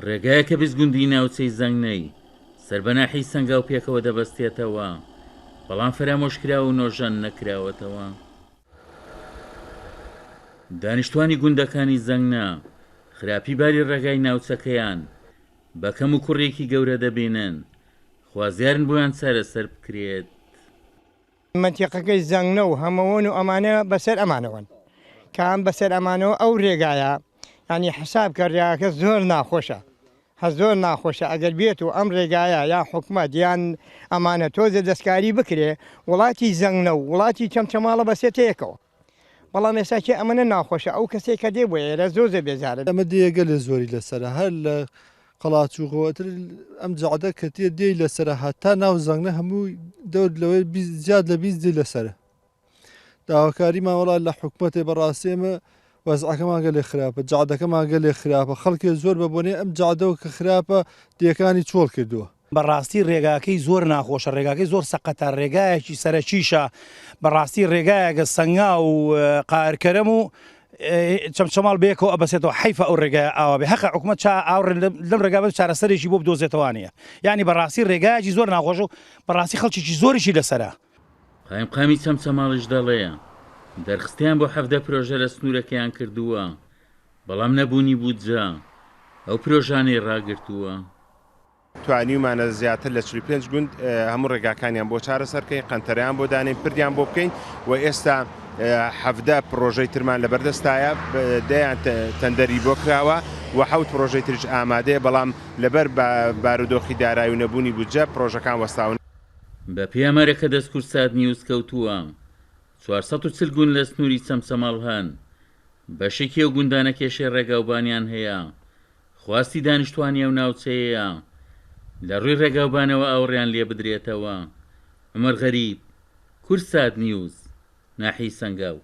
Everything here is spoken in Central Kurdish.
ڕێگایەکە 20 گوندی ناوچەی زەنگنەی سەر بە ناحیەی سەنگاو پێکەوە دەبەستێتەوە، بەڵام فەرامۆشکراوە و نۆژەن نەکراوەتەوە. دانیشتوانی گوندەکانی زەنگنە خراپی باری ڕێگای ناوچەکەیان بە کەموکوڕییەکی گەورە دەبینن، خوازیارن بۆیان چارەسەر بکرێت. مەنتیقەکەی زەنگنە و هەمەوەن و ئەمانە بەسەر ئەمانەوەن کە ئەم بەسەر ئەمانەوە ئەو رێگایە یانی حساب کە رێگاکە زۆر ناخۆشە هە زۆر ناخۆشە ئەگەر بێت و ئەم رێگایە یان حکومەت یان ئەمانە تۆزێ دەستکاری بکرێ وڵاتی زەنگنە و وڵاتی چەمچەماڵە بەسێتە یەکەوە بەڵام ئێستا کێ ئەمەنە ناخۆشە ئەو کەسێک کە دێ بۆ ئێرە زۆر زۆر بێزارە. ئەمە دێیە گەلێ زۆری لەسەرە هەر لە قەڵاچوغەوە ئەتر ئەم جەعدە کە تێ دێی لەسەرە هەتا ناو زەنگنە هەموو دەور لەوەی زیاد لە 20 دێ لەسەرە داواکاریمان وەڵا لە حکومەتێ بەڕاستی ئێمە وەزعەکەمان گەلێ خراپە جادەکەمان گەلێ خراپە خەڵکێ زۆر بە بۆنەی ئەم جادەوە کە خراپە دێکانی چۆڵ کردووە. بەڕاستی رێگاکەی زۆر ناخۆشە رێگاکەی زۆر سەقەتە رێگایەکی سەرەکیشە بەڕاستی رێگایەکە سەنگاو و قارکەرەم و چەمچەماڵ بەیەکەوە ئەبەسێتەوە حەیفە ئەو رێگایە ئاوا بێ هەقە حکومەت چا ئاوڕ لەم رێگا بە چارەسەرێکی بۆ بدۆزێتەوانە یانی بەڕاستی رێگایەکی زۆر ناخۆشە و بەڕاستی خەڵکێکی زۆریشی لەسەرە. قایمقامی چەمچەماڵیش دەڵێ، دەرخستیان بۆ 17 پرۆژە لە سنوورەکەیان کردووە، بەڵام نەبوونی بودجە ئەو پرۆژانەی ڕاگرتووە. توانیومانە زیاتر لە 45 گوند هەموو ڕێگاکانیان بۆ چارەسەر بکەین، قەنتەرەیان بۆ دانێین، پردیان بۆ بکەین و ئێستا 17 پڕۆژەی ترمان لەبەردەستایە، دەیان تەندەری بۆ کراوە و حەوت پڕۆژەی تریش ئامادەیە، بەڵام لەبەر بارودۆخی دارایی و نەبوونی بودجە پڕۆژەکان وەستاون. بەپێی ئامارێک کە دەست کوردسات نیوز کەوتووە، 440 گوند لە سنووری چەمچەماڵ هەن، بەشێکی ئەو گوندانە کێشەی ڕێگاوبانیان هەیە، خواستی دانیشتوانی ئەو ناوچەیەیە لە ڕووی ڕێگاوبانەوە ئاوڕیان لێبدرێتەوە. عومەر غەریب، کوردسات نیوز، ناحیەی سەنگاو.